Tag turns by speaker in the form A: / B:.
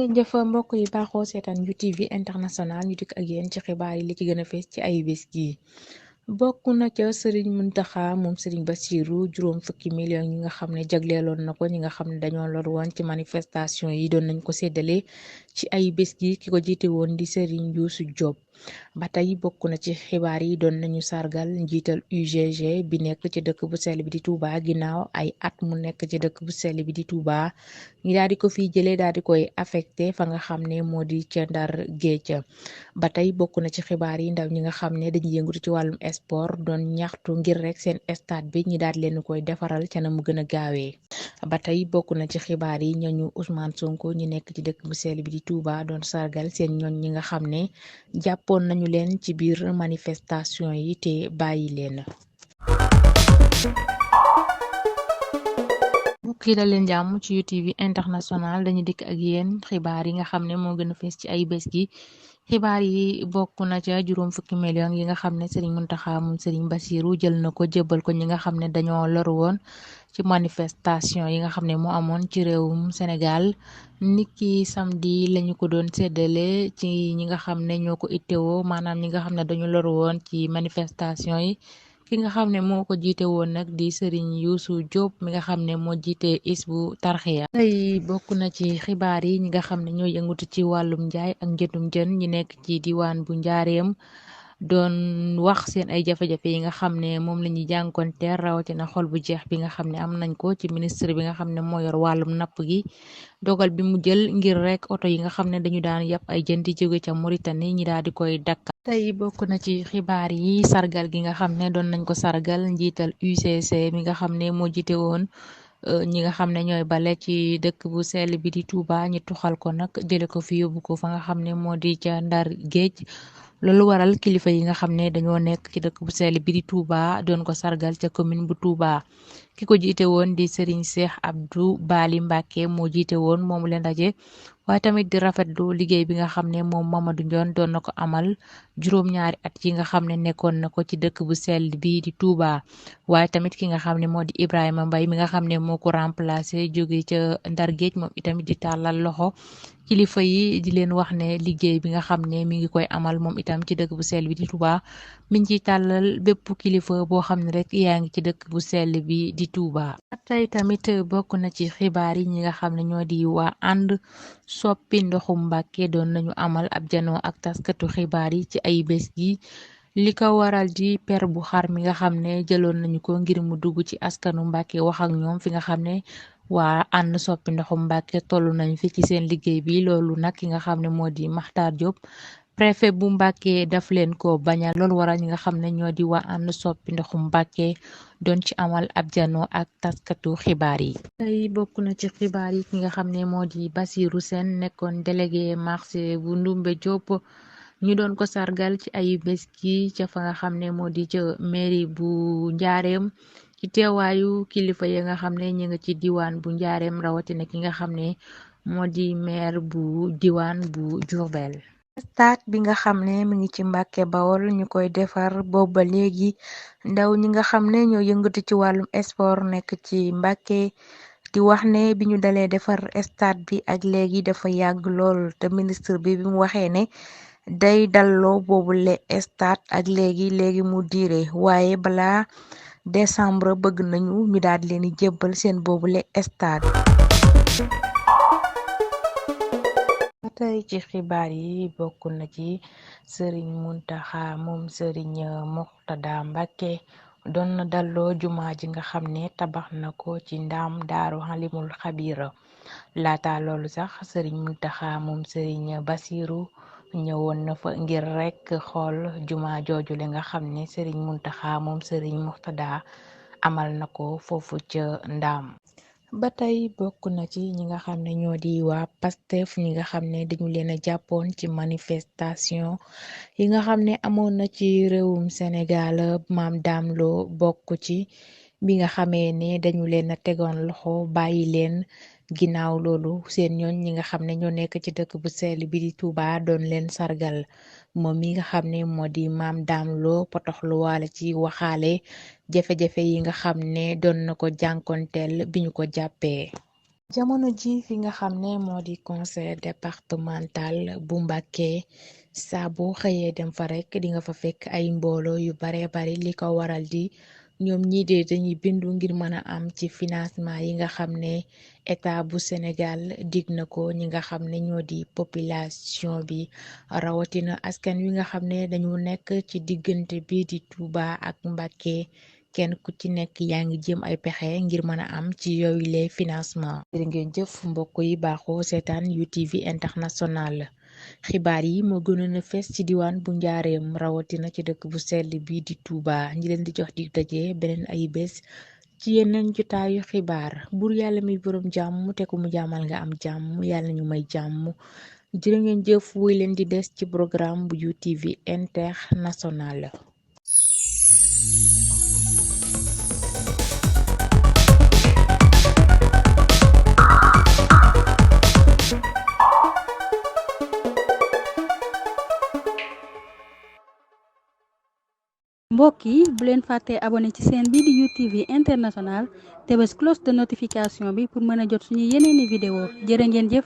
A: ngeen jëf mbokk yi baaxoo seetaan UTV international ñu dikk ak yéen ci xibaar yi li ci gën a fees ci ay bés gi bokk na ca Serigne Mountakha moom Serigne Bassirou juróom fukki millions yi nga xam ne jagleeloon na ko ñi nga xam ne dañoo lor woon ci manifestation yi doon nañ ko séddale ci ay bés gi ki ko jiite woon di Serigne Youssou Diop. ba tey bokk na ci xibaar yi doon nañu sargal njiital UGG bi nekk ci dëkk bu sell bi di Touba ginnaaw ay at mu nekk ci dëkk bu sell bi di Touba ñi daal di ko fiy jëlee daal di koy affecté fa nga xam ne moo di ca Ndar géej. ba tey bokk na ci xibaar yi ndaw ñi nga xam ne dañuy yëngatu ci wàllum sport doon ñaxtu ngir rek seen stade bi ñi daal di leen koy defaral ca na mu gën a gaawee. ba tey bokk na ci xibaar yi ñooñu Ousmane Sonko ñi nekk ci dëkk bu sell bi di Touba doon sargal seen ñooñ ñi nga xam ne jàppoon nañu leen ci biir manifestation yi te bàyyi leen. mbokk yi dal leen jàmm ci UTV international dañu dikk ak yéen xibaar yi nga xam ne moo gën a fees ci ay bés gi. xibaar yi bokk na ca juróom fukki millions yi nga xam ne Serigne Mountakha moom Serigne Bassirou jël na ko jébbal ko ñi nga xam ne dañoo loru woon ci manifestation yi nga xam ne moo amoon ci réewum Sénégal niki samedi lañu ko doon séddale ci ñi nga xam ne ñoo ko ittewoo maanaam ñi nga xam ne dañu loru woon ci manifestation yi. ki nga xam ne moo ko jiite woon nag di Serigne Youssou Diop mi nga xam ne moo jiite Hizbu Tarxiya tey bokk na ci xibaar yi ñi nga xam ne ñoo yëngatu ci wàllum njaay ak njëndum jën ñi nekk ci diwaan bu njaareem doon wax seen ay jafe-jafe yi nga xam ne moom la ñuy jànkonteel rawatina xol bu jeex bi nga xam ne am nañ ko ci ministre bi nga xam ne moo yor wàllum napp gi dogal bi mu jël ngir rek oto yi nga xam ne dañu daan yàpp ay jën di jóge ca Mauritanie ñi daal di koy dakkal. tey bokk na ci xibaar yi sargal gi nga xam ne doon nañ ko sargal njiital UCC mi nga xam ne moo jiite woon ñi nga xam ne ñooy bale ci dëkk bu sell bi di Touba ñi tuxal ko nag jële ko fi yóbbu ko fa nga xam ne moo di ca Ndar géej. loolu waral kilifa yi nga xam ne dañoo nekk ci dëkk bu sell bi di Touba doon ko sargal ca commune bu Touba ki ko jiite woon di Serigne Cheikh Abdou Bali Mbacke moo jiite woon moomu leen ndaje waaye tamit di rafetlu liggéey bi nga xam ne moom Mamadou Ndione doon na ko amal juróom-ñaari at yi nga xam ne nekkoon na ko ci dëkk bu sell bi di Touba waaye tamit ki nga xam ne moo di Ibrahima Mbaye mi nga xam ne moo ko remplacé jóge ca Ndar géej moom itamit di tàllal loxo kilifa yi di leen wax ne liggéey bi nga xam ne mi ngi koy amal moom itam ci dëkk bu sell bi di Touba mi ngi ciy tàllal bépp kilifa boo xam ne rek yaa ngi ci dëkk bu sell bi di Touba. tey tamit bokk na ci xibaar yi ñi nga xam ne ñoo di waa ànd soppi ndoxum Mbàkke doon nañu amal ab janoo ak taskatu xibaar yi ci ay bés gi li ko waral di per bu xar mi nga xam ne jëloon nañu ko ngir mu dugg ci askanu Mbàkke wax ak ñoom fi nga xam ne waa ànd soppi ndoxum Mbàkke toll nañ fi ci seen liggéey bi loolu nag ki nga xam ne moo di Makhtar Diop préfet bu Mbàkke daf leen ko bañal loolu waral ñi nga xam ne ñoo di waa ànd soppi ndoxum Mbàkke doon ci amal ab janoo ak taskatu xibaar yi. tey bokk na ci xibaar yi ki nga xam ne moo di Bassirou Sène nekkoon délégué marché bu Ndumbe Diop ñu doon ko sargal ci ay bés gi ca fa nga xam ne moo di ca mairie bu Njaareem ci teewaayu kilifa yi nga xam ne ñu nga ci diwaan bu Njaareem rawatina ki nga xam ne moo di maire bu diwaan bu Diourbel. stade bi nga xam ne mi ngi ci Mbàkke Bawol ñu koy defar boobu ba léegi ndaw ñi nga xam ne ñoo yëngatu ci wàllum sport nekk ci Mbàkke di wax ne bi ñu dalee defar stade bi ak léegi dafa yàgg lool te ministre bi mu waxee ne day dalloo boobule stade ak léegi mu diire waaye balaa décembre bëgg nañu ñu daal di leen di jébbal seen boobule stade. tey ci xibaar yi bokk na ci Serigne Mountakha moom Serigne Mourtada Mbacke doon na dalloo jumaa ji nga xam ne tabax na ko ci ndaam daaru Halimul Xabira laata loolu sax Serigne Mountakha moom Serigne Bassirou ñëwoon na fa ngir rek xool jumaa jooju le nga xam ne Serigne Mountakha moom Serigne Mourtada amal na ko foofu ca ndaam. ba tey bokk na ci ñi nga xam ne ñoo di waa Pastef ñi nga xam ne dañu leen a jàppoon ci manifestation yi nga xam ne amoon na ci réewum Sénégal maam Dame Lo bokk ci bi nga xamee ne dañu leen a tegoon loxo bàyyi leen ginnaaw loolu seen ñooñ ñi nga xam ne ñoo nekk ci dëkk bu sell bi di Touba doon leen sargal moom mi nga xam ne moo di maam Dame Lo potoxlu waale ci waxaale jafe-jafe yi nga xam ne doon na ko jànkonteel bi ñu ko jàppee. jamono ji fi nga xam ne moo di conseil départemental bu Mbacké saa boo xëyee dem fa rek di nga fa fekk ay mbooloo yu bare bari li ko waral di ñoom ñii de dañuy bindu ngir mën a am ci financement yi nga xam ne état bu Sénégal dig na ko ñi nga xam ne ñoo di population bi rawatina askan wi nga xam ne dañu nekk ci diggante bi di Touba ak Mbacké kenn ku ci nekk yaa ngi jëm ay pexe ngir mën a am ci yooyu les financement jërë ngeen jëf mbokk yi baaxoo seetaan UTV international xibaar yi moo gënoon a fees ci diwaan bu njaareem rawatina ci dëkk bu sell bii di Touba ñi leen di jox di daje beneen ay bés ci yeneen jotaayu xibaar buur yàlla mi borom jàmm te ku mu jàmmal nga am jàmm yàlla ñu may jàmm jërë ngeen jëf wuy leen di des ci programme bu UTV international.
B: mbokk yi bu leen fàttee abonné ci chaîne bi di UTV international te bés cloche de notification bi pour mën a jot suñu yeneeni vidéo jërë ngeen jëf.